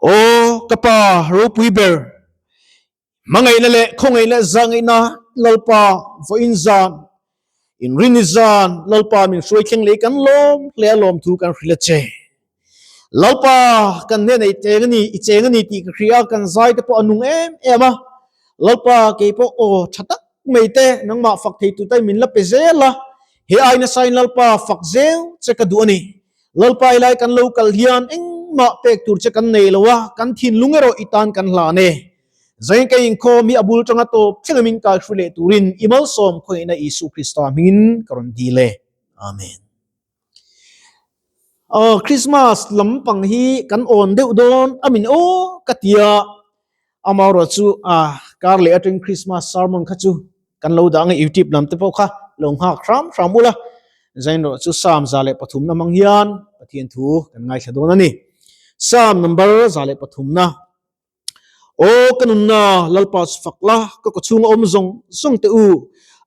Aw ka pa ropui ber, hmangaihna leh khawngaihna zahngaihna Lalpa vawiin zan, inrinni zan Lalpa min hruai thleng leh kan lawm hle a lawmthu kan hrilh a che. Lalpa kan hnenah i cheng a ni, i cheng a ni tih ka hria a, kan zai te pawh a nung em em a. Lalpa kei pawh aw tha tak mai te nangmah fak thei tur te min la pe zel a, he ai nasa in Lalpa fak zel che ka duh a ni. Lalpa i lai kan lo kal hian engmah pek tur che kan nei lo a, kan thinlung erawh i tan kan hlan e. Zain ka inkhawm hi a bul tanga tawp thleng amin kai hru leh turin i malsawm khawngaihna Isu Krista hmingin ka rawn dil e. Amen. Aw Christmas lampang hi kan awn deuh dawn amin aw ka tia amaherawh chu a kar leh atang Christmas sermon kha chu kan lo dah ang e youtube lam te pawh kha lo nghak hram hram ula zain rawh chu Psalm 103 na hmang hian Pathian thu kan ngaithla dawn a ni Psalm number 103 na Aw ka nunna Lalpa chu fak la ka kaw chhunga awm zawng zawng teh u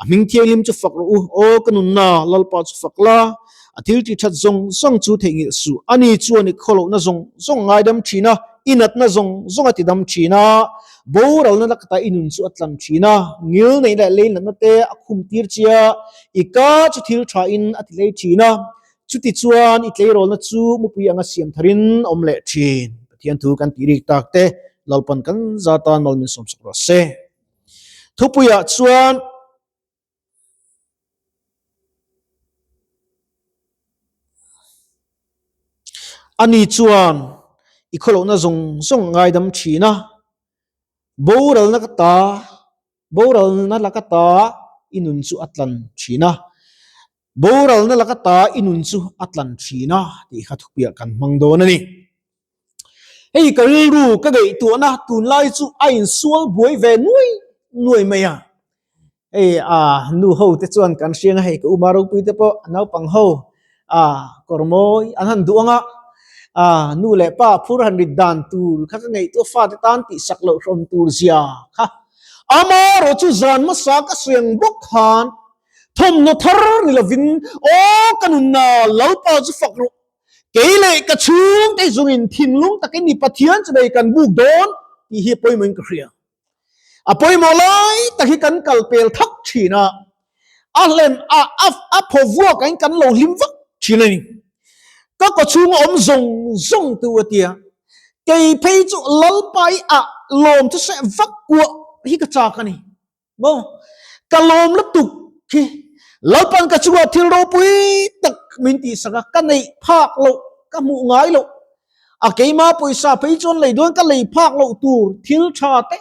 a hming thianghlim chu fak rawh u Aw ka nunna Lalpa chu fak la a thil tih that zawng zawng chu theihnghilh suh ani chuan i khawlohna zawng zawng ngaidam thin a i natna zawng zawng a ti dam thin a boralna lakata i nun chu a tlan thin a ngil neih leh lei natna te a khum tir che a i ka chu thil tha in a ti hlei thin a Chuti chuan i tleirawlna chu mupui anga siam tharin awm leh thin. Pathian thu kan tih rik tak te Lalpan kan za tan mal min sawmsak rawh se. Thupuiah chuan ani chuan i khawlohna zawng zawng ngaidam thin a, boralna ka ta Boralna laka ta i nun chu a tlan thin a, Boralna laka ta i nun chu a tlan thin a tih kha thupiah kan hmang dawn a ni. Hei ka rilru ka ngaihtuahna tunlai chu a insual buai ve nuai nuai mai a. Hei a nu ho te chuan kan hriang a, hei ka uma ropui te pawh a naupang ho a kawr mawi an han duh ang a, a nu leh pa phur han rit dan tur kha ka ngaihtuah fate tan tihsak loh hrawm tur zia kha. Amaherawh chu zan hmasa ka sawi ang bawk khan thawmhnaw thar ni lovin aw ka nunna Lalpa chu fak rawh, kei leh ka chhungte zungin thinlung takin mi Pathian chu nei kan buk dawn tih hi pawimawhin ka hria. A pawimawh lai tak hi kan kal pel thak thin a, a hlem a a phaw vuak ang kan lo hlim vak thin a ni. Ka kaw chhunga awm zawng zawng tu a tia, kei phei chu Lalpai ah lawm chu seh vak kuah hi ka chak a ni. Maw? Ka lawm lutuk khi Lalpan ka chungah thil ropui tak min tihsak a, ka neih phak loh, ka hmuh ngai loh. A keima pawisa phei chuan lei dawn ka lei phak loh tur thil tha te.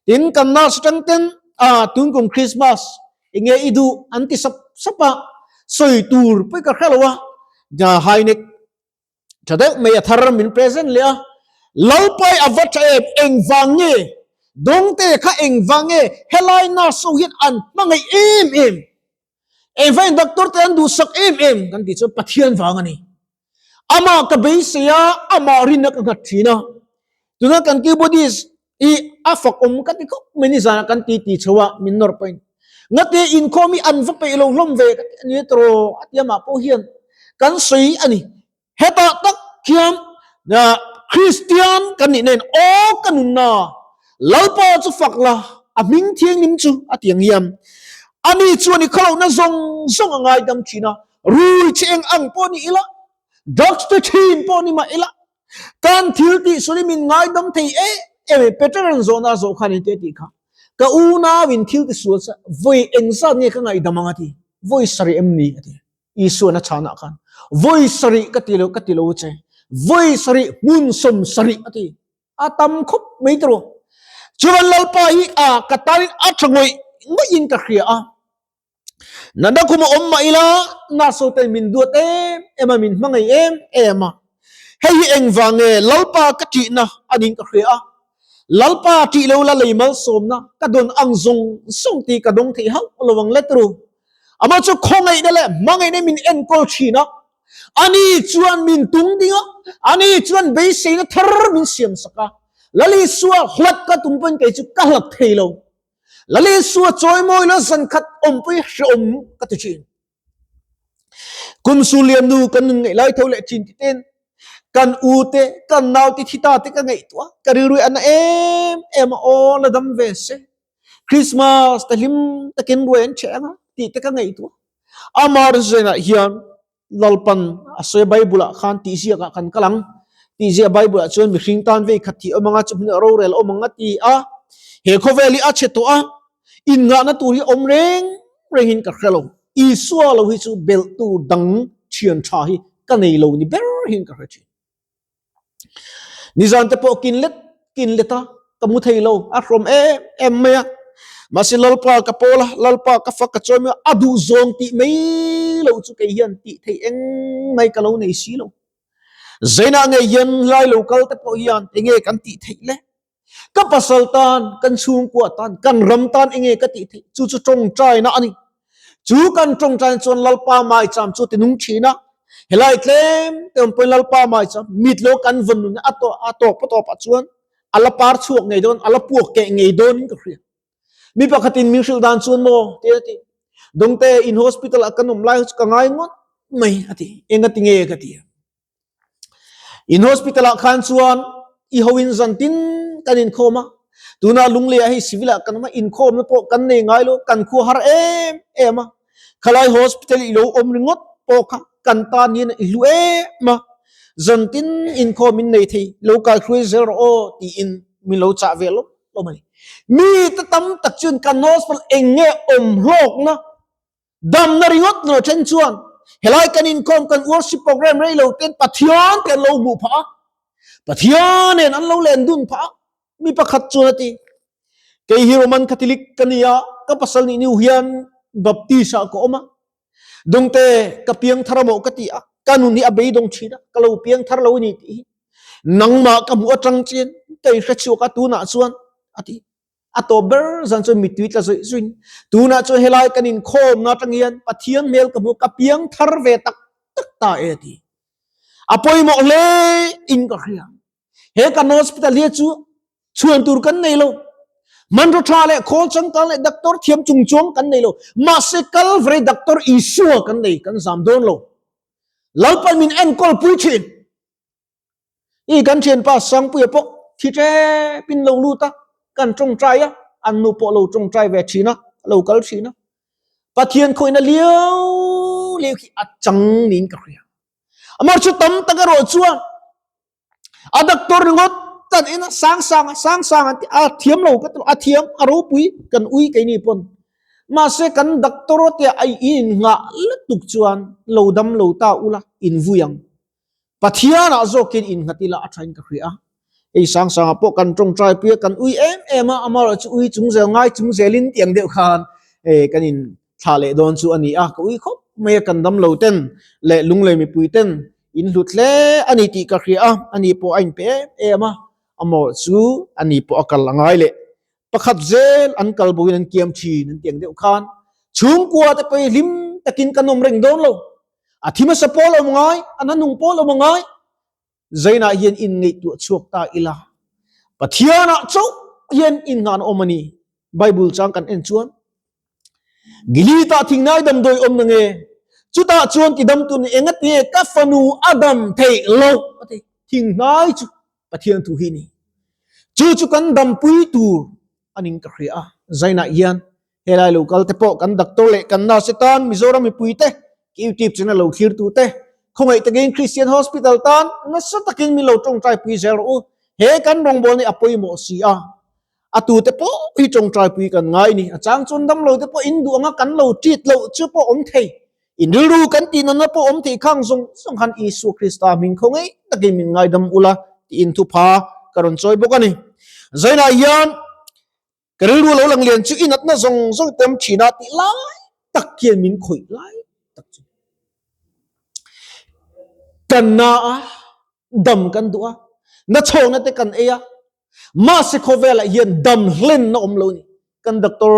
Tin kan nurse atang ten a tunkum Christmas enge i duh an ti sap sap a, sawi tur pawh ka hre lo a, high neck tha deuh mai a thar min present leh a, Lalpai a va tha em, engvang nge dawngte kha engvang nge helai nurse ho hian an hmangaih em em. Engvangin doctor te an duhsak em em kan tih chuan Pathian vang a ni. Amah ka beisei a, amah rinna ka nghat thin a. Tuna kan keyboardist i a fak awm ka ti khawp mai ni zanah kan ti ti chho a, min nawr pawhin. Ngate inkhawm hi an va peih lo hlawm ve ka ti a ni tawh a ti amah pawh hian kan sawi a ni. Hetah tak khian Kristian kan nih nen aw ka nunna Lalpa chu fak la, a hming thianghlim chu a ti ang hian. Ani chuan i khawlohna zawng zawng a ngaidam thin a, rui che eng ang pawh ni ila, drugs te thin pawh ni mah ila, kan thil tih sual hi min ngaidam thei em em e. Peter-a'n zawhna a zawh khan engte a tih kha, Ka unauin thil ti sual sa, vawi engzat nge ka ngaihdam ang a ti, vawi sarih em ni a ti. Isuan a chhanah khan, Vawi sarih ka ti lo, ka ti lo che, vawi sarih hmun 70 a ti. A tam khawp mai tawh. Chuan Lalpa hi a ka tanin a tha ngawih ngawih in ka hria a. Nana kum a awm mah ila, Naso ten min duat em em a, min hmangaih em em a. Hei hi engvang nge Lalpa ka ṭihna a niin ka hria a. Lalpa ṭih lo la lei malsawmna ka dawn ang zawng zawng tih ka dawng theih hauh lo ang let ru. Amah chu khawngaihna leh hmangaihna min enkawl ṭhin a. Ani chuan min tung ding a, ani chuan beiseina thar min siam sak a. Lalisua hlat ka tum pawhin kei chu ka hlat thei lo. Lalisua chawimawi la zan khat awmpui hreawm ka ti thin. Kum su lian nu kan nun ngaih lai tho leh thin ti ten. Kan u te, kan nau te thi ta te ka ngaihtuah a, ka rilru hi a na em em a, aw la dam ve se. Christmas te hlim takin ruai an cheh ang a tih te ka ngaihtuah. Amah rinzawinah hian Lalpan a sawi a Bible ah khan tih ziakah kan kal ang. Tih ziah Bible ah chuan mihring tan vei khat thih awm ang a, chu hmunah rorel awm ang a ti a. He khawvel hi a chhe tawh a, innghahna tur hi awm reng rengin ka hre lo. Isua lo hi chu belh tur dang thian tha hi ka nei lo ni ber hian ka hre thin. Nizan te pawh kin let kin let a, ka mu thei lo, a hrawm em em mai a. Mahse Lalpa ka pawl a, Lalpa ka fak ka chawi mai a, a duh zawng tih mai lo chu kei hian tih theih eng mai ka lo nei si lo. Zainah ngei hian lai lo kal te pawh hian enge kan tih theih le? Ka pasal tan, kan chhungkua tan, kan ram tan enge ka tih theih? Chu chu tawngtaina a ni. Chu kan tawngtaina chuan Lalpa maicham chu ti nung thin a. Helai tlem te awm pawhin Lalpa maicham mit lo kan vawn nun a tawp a tawp a tawpah chuan a la par chhuak ngei dawn, a la puak keh ngei dawnin ka hria. Mi pakhatin min hrilh dan chuan maw ti a ti. Dawngte in hospital ah kan awm lai chu ka ngai ngawt mai a ti. Enga ti nge ka ti a. In hospital ah khan chuan i ho in zan tin kan inkhawm a, tuna Lunglei ah hei civil ah kan awm a, inkhawmna pawh kan nei ngai lo, kan khua har em em a, khalai hospital i lo awm ringawt pawh kha kan tan hian i hlu em a, zan tin inkhawm in nei thei, lo kai hruai zel rawh aw tiin min lo chah ve lawm lawm a ni. Mi te tam tak chuan kan hospital eng nge awm hlawkna Damna ringawt lo then chuan helai kan inkhawm kan worship program rei lo ten Pathian te an lo hmuh phah a, Pathian nen an lo len dun phah a, mi pakhat chuan a ti, Kei hi Roman Catholic ka ni a, ka pasal nih niu hian Baptist ah ka awm a, dawngte ka piang thar amaw ka ti a, ka nun hi a beidawng thin a, ka lo piang thar lo a ni tih hi nangmah ka hmuh atang chian ka inhre chhuak a tunah chuan a ti. A tawp ber zan chuan mittui tla zawih zawih in tunah chuan helai kan inkhawmna atang hian Pathian hmel ka hmu ka piang thar ve tak tak ta e a ti. A pawimawh hle in ka hria. He kan hospital hi chu chhuan tur kan nei lo. Hmanraw tha leh khawl changkang leh doctor thiam chung chuang kan nei lo. Mahse Calvary doctor Isua kan nei kan zam dawn lo. Lalpan min enkawl pui thin. I kan thianpa Sangpuia pawh thi tepin lo lut a, kan tawngtai a, an nu pawh lo tawngtai ve thin a, a lo kal thin a. Pathian khawihna liau liau khi a chang niin ka hria. Amah chu tam tak erawh chuan a doctor ringawt tan en a, sang sang a, sang sang an ti a, thiam lo ka ti lo, a thiam, a ropui, kan ui keini pawn. Mahse kan doctor te a innghah lutuk chuan lo dam lo ta ula, invui ang. Pathianah zawkin innghat ila a thain ka hria a. Hei Sangsangah pawh kan tawngtai pui a, kan ui em em a, amaherawh chu ui chung zel ngai chung zelin tiang deuh khan kan in thlah leh dawn chu a ni a, ka ui khawp mai a, kan damlo ten leh lunglei mipui ten in hlut hle a ni tih ka hria a, ani pawh a inpe em em a, amaherawh chu ani pawh a kal a ngai leh pakhat zel an kal boin an kiam thin an tiang deuh khan chhungkua te pawh hi hlim takin kan awm reng dawn lo. A thi hmasa pawl awm ngai, a hnanung pawl awm ngai. Zainah hian in ngaihtuah chhuak ta ila. Pathianah chauh hian in ngan awm a ni. Bible chang kan en chuan Gilita thingnai damdawi awm na nge? Chutah chuan ti dam tun enga ti nge ka fanu a dam theih lo a ti. Thingnai chu Pathian thu hi ni. Chu chu kan dampui tur anin ka hria a. Zainah hian Helai lo kal te pawh kan doctor leh kan nurse te tan Mizoram mipui te, YouTube channel lo thlir tu te, khawngaih takin Christian Hospital tan nasa takin min lo tawngtai pui zel rawh u. He kan rawngbawlna hi a pawimawh si a, a tu te pawh hi tawngtai pui kan ngai ni. A chang chuan damlo te pawh in duh anga kan lo treat loh chu pawh awm thei. In rilru kan tih nana pawh awm thei khang zawng zawng khan Isua Krista hming khawngaih takin min ngaidam ula tiin thupha ka rawn chawi bawk a ni. Zainah hian Ka rilru lo lang lian chu i natna zawng zawng tem thin a tih lai tak hian min khawih lai tak chu. Kan na a, dam kan duh a, na chhawkna te kan ei a, mahse khawvelah hian dam hlenna awm lo ni. Kan doctor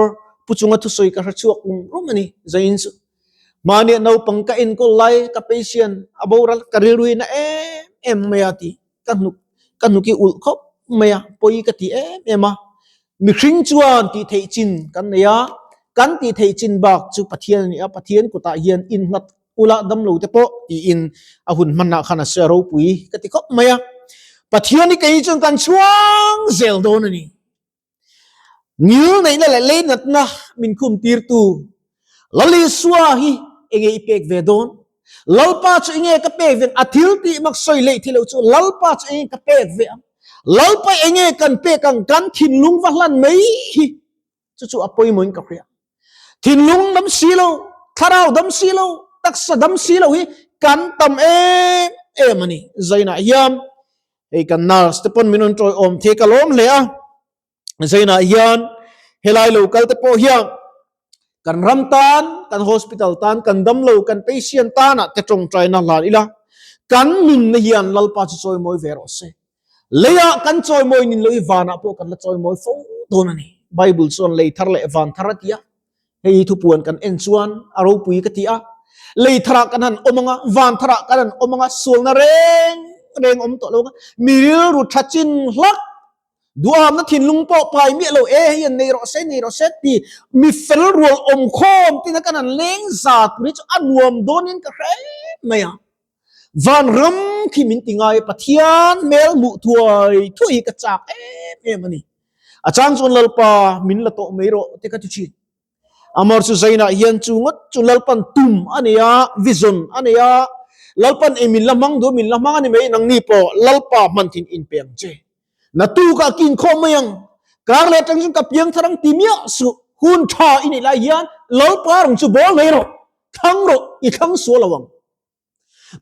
Pu Chunga thusawi ka hre chhuak rum rum a ni, Zain chu. Mahnia naupang ka enkawl lai ka patient a boral ka rilru hi na em em mai a ti. Ka hnuk ka hnuk hi ulh khawp mai a, pawi ka ti em em a. Mihring chuan tih theih chin kan nei a, kan tih theih chin bak chu Pathian a ni a, Pathian kutah hian innghat. ula damlo te pawh tiin a hun hmanah khan a sia ropui ka ti khawp mai a. Pathian hi kei chuan kan chhuang zel dawn a ni. Ngil neihna leh leinatna min khum tirtu Lal Isua hi enge i pek ve dawn? Lalpa chu enge ka pek ve ang? A thil tih mak sawi leh thilo chu Lalpa chu enge ka pek ve ang? Lalpa enge kan pek ang? Kan thinlung va hlan mai hi chu chu a pawimawhin ka hria. Thinlung dam si lo, thlarau dam si lo, taksa dam si lo hi kan tam em em a ni. Zainah hian hei kan nurse te pawn min rawn tawiawm thei ka lawm hle a. Zainah hian helai lo kal te pawh hian kan ram tan, kan hospital tan, kan damlo, kan patient tanah te tawngtaina hlan ila kan nunna hian Lalpa chu chawimawi ve rawh se. Leiah kan chawimawi nin lo i vanah pawh kan la chawimawi fo dawn a ni. Bible chuan lei thar leh van thar a ti a. Hei thupuan kan en chuan a ropui ka ti a. Lei tharah kan han awm anga, van tharah kan han awm anga, sualna reng reng awm tawh lo anga, mi rilru tha chin hlak, duhamna thinlung pawh pai miah lo e, hei an nei rawh se, nei rawh se ti mi fel rual awm khawm tina kan han leng za tur hi chu a nuam dawnin ka hre mai a. Vanram khi min ti ngai Pathian hmel hmuh thuai thuai hi ka chak em em a ni. A chang chuan Lalpa min la tawh mai rawh te ka ti thin. Amar chu Zainah hian chu ngawt chu Lalpan tum a nei a, vision a nei a, Lalpan ei min la hmang duh min la hmang a ni mai, nangni pawh Lalpa hman thin inpe ang che. Naktukah ka inkhawm mai ang, kar leh atang chuan ka piang thar ang ti miah suh, hun tha i neih lai hian Lalpa rawng chu bawl mai rawh, thlang rawh, i thlang sual lo ang.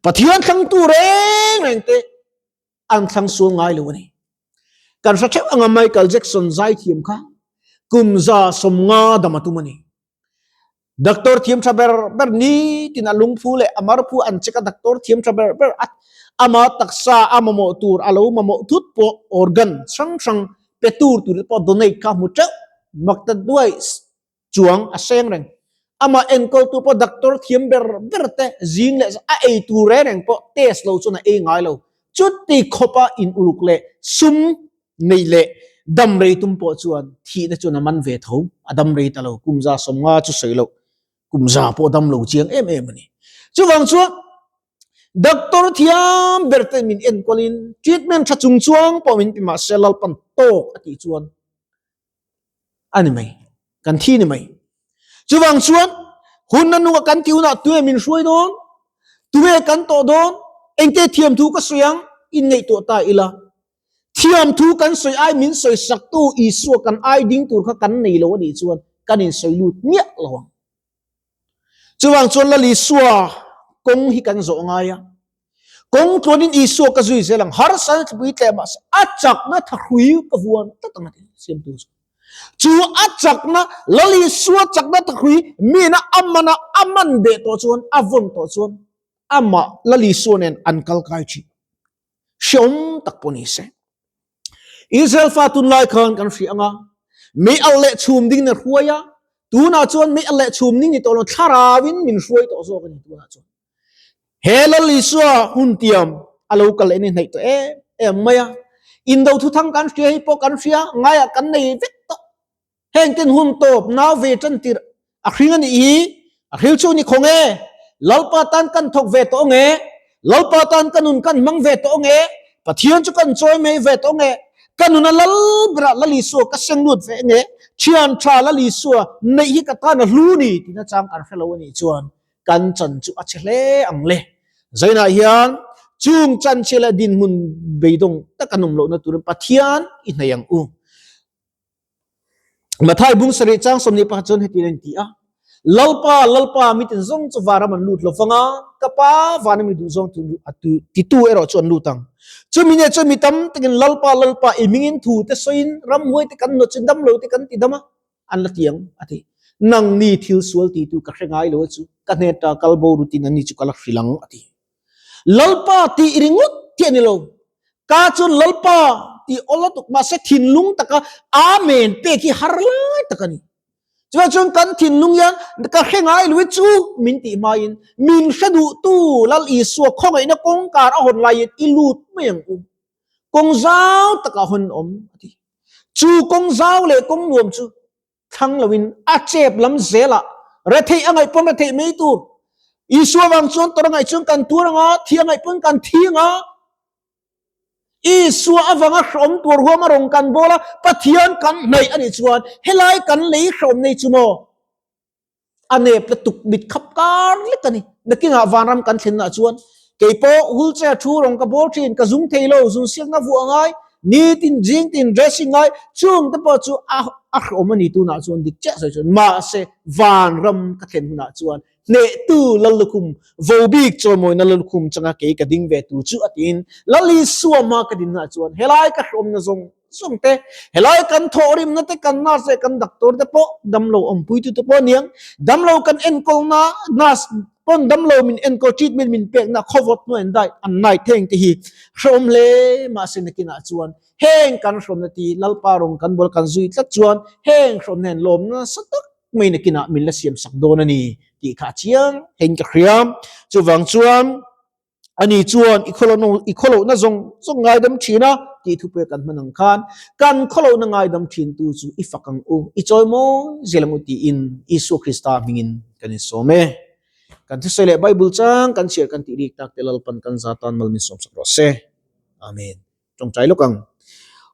Pathian thlangtu reng reng te an thlang sual ngai lo a ni. Kan hre theuh anga Michael Jackson zaithiam kha kum 150 dam a tum a ni. Doctor thiam tha ber ber nitin a lungphu leh a marphu an check a doctor thiam tha ber ber a ama taksa a mamawh tur a lo mamawh thut pawh organ hrang hrang pe tur tur te pawh donate kha hmu teuh makta duai chuang a seng reng. Amah enkawltu pawh doctor thiam ber ber te zing leh a ei tur reng reng pawh test lo chuan a ei ngai lo. Chuti khawpa in uluk leh sum neih leh dam rei tum pawh chuan thihna chuan a man ve tho. A dam rei ta lo. Kum 150 chu sawi loh. Kum za pawh dam lo chiang em em a ni. Chuvang chuan doctor thiam ber te min enkawlin treatment tha chung chuang pawh min ti mahse Lalpan tawk a tih chuan a ni mai kan thi ni mai chuvang chuan hun na nunga kan ti hunah tuye min hruai dawn tuye kan tawh dawn engte thiam thu ka sawi ang in ngaihtuah ta ila thiam thu kan sawi ai min sawi sak tu Isua kan ai ding tur kha kan nei lo a nih chuan kan in sawi lut miah lo ang Chuvang chuan Lal Isua kawng hi kan zawh ngai a. Kawng tluanin Isua ka zui zel ang, harsa na thlipui tleh mahse a chakna thahrui ka vuan tlat ang a ti siamtu chu. Chu a chakna, Lal Isua chakna thahrui mina a mana a man beh tawh chuan, a vawn tawh chuan amah Lal Isua nen an kal kai thin. Hreawm tak pawh ni se. Israel fa tunlai khan kan hria anga mei alh leh chhum ding na hruai a, tunah chuan mei alh leh chhum ding ni tawh lo thlarauin min hruai tawh zawk a ni tunah chuan. He Lal Isua hun tiam a lo kal en i hnaih tawh em em mai a, indo thuthang kan hria hi pawh kan hria ngaiah kan nei vek tawh. Heng ten hun tawp nau ve tan tirh a hring a nih hi, a hril chu ni khaw nge? Lalpa tan kan thawk ve tawh nge? Lalpa tan ka nun kan hmang ve tawh nge? Pathian chu kan chawi mai ve tawh nge? Ka nun a lal berah Lal Isua ka seng lut ve nge? Thian tha Lal Isua neih hi ka tan a hlu ni tihna chang kan hre lo a nih chuan kan chan chu a chhe hle ang le. Zainah hian chung chanchhe leh dinhmun beidawng tak an awm lohna turin Pathian i hnaih ang u. Mathai bung sarih chang 21 chuan heti in ti a, Lalpa, Lalpa, mitin zawng chu vanram an lut lovang a, ka Pa vana mi duh zawng tu titu erawh chu an lut ang. Chumi nia chuan mi tam takin Lalpa, Lalpa, i mingin thu te sawiin ramhuai te kan nawt chin dam lo te kan ti dam a, an la ti ang, a ti. Nangni thil sual ti tu ka hre ngai lo a chu, ka hnen ta kal bo rutin anni chu ka la hrilh ang, a ti. Lalpa tih ringawt hi a ni lo. Ka chuan Lalpa tih awl a tuk mahse thinlung taka Amen pek hi har lai tak a ni. Chuvang chuan kan thinlung hian ka hre ngai lo hi chu min tih hmain min hre duhtu Lal Isua khawngaihna kawngkar a hawn laiin i lut mai ang u. Kawng zau takah hawn awm a ti. Chu kawng zau leh kawng nuam chu thlang loin a chep lam zelah retheih a ngaih pawn retheih mai tur. Isua vang chuan tawrh angaih chuan kan tuar anga, thi angaih pawn kan thi anga. Isua avanga hrawm tur huam a rawn kan bawl a, Pathian kan hnaih a nih chuan helai kan lei hrawm nei chu maw? A nep la tuk mit khap kar lek a ni. Nakinah vanram kan thlenna chuan keipawh wheelchair thu rawn ka bawl thin, ka zung thei lo, zun siakna vuah ngai, nitin zing tin dressing ngai, chung te pawh chu a a hrawm a ni tunah chuan dik chiah sawi chuan mahse vanram ka thlen hunah chuan hnehtu Lallukhum vobik chawimawina Lallukhum changa kei ka ding ve tur chu a tiin Lal Isua hma ka din hunah chuan helai ka hrawmna zawng zawng te, helai kan thawhrimna te, kan nurse leh kan doctor te pawh damlo awmpuitu te pawh aniang, damlo kan enkawlna nurse pawn damlo min enkawl treatment min pekna khawvawt hnuai an dai an nai theng te hi hrehawm hle mahse nakinah chuan heng kan hrehawmna ti Lalpa rawng kan bul kan zui tlat chuan heng hrehawmna hian lawmna nasa tak mai nakinah min la siam sak dawn a ni tih kha a chiang heng ka hria. Chuvang chuan Ani chuan i khawlohna i khawlohna zawng zawng ngaidam thin a tih thupui kan hman ang khan kan khawlohna ngaidam thin tu chu i fak ang u, i chawi mawi zel ang u tiin Isua Krista hmingin kan insawm e. Kan thusawi leh Bible chang kan chhiar kan tih rik tak te Lalpan kan za tan mal min sawmsak rawh se. Amen. Tawngtai lawk ang.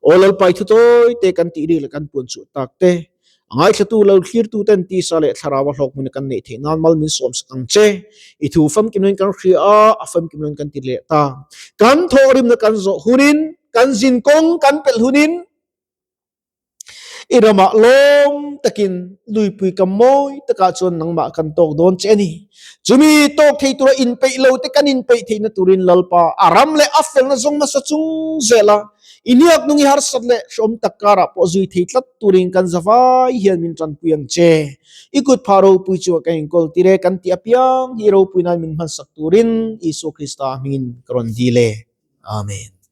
Aw Lalpai thu tawi te kan tih rik leh kan puan chhuah tak te, a ngaithlatu lo thlirtu ten tisa leh thlarau a hlawk hmun a kan neih theih nan mal min sawm sak ang che. I thu famkim loin kan hria a, a famkim loin kan ti leh ta. Kan thawhrimna kan zawh hunin, kan zin kawng kan pelh hunin, I ramah lawm takin luipui kam mawi takah chuan nangmah kan tawk dawn che a ni. Chumi tawk thei tura inpeih lo te kan inpeih theihna turin Lalpa a ram leh a felna zawng hmasa chung zel a, i hniak nung i harsat leh hrehawm tak karah pawh zui thei tlat turin kan zavai hian min tanpui ang che. I kut phah ropui chungah kan inkawl tir e kan tih apiang hi ropui nan min hmansak turin Isua Krista hmingin ka rawn dil e. Amen.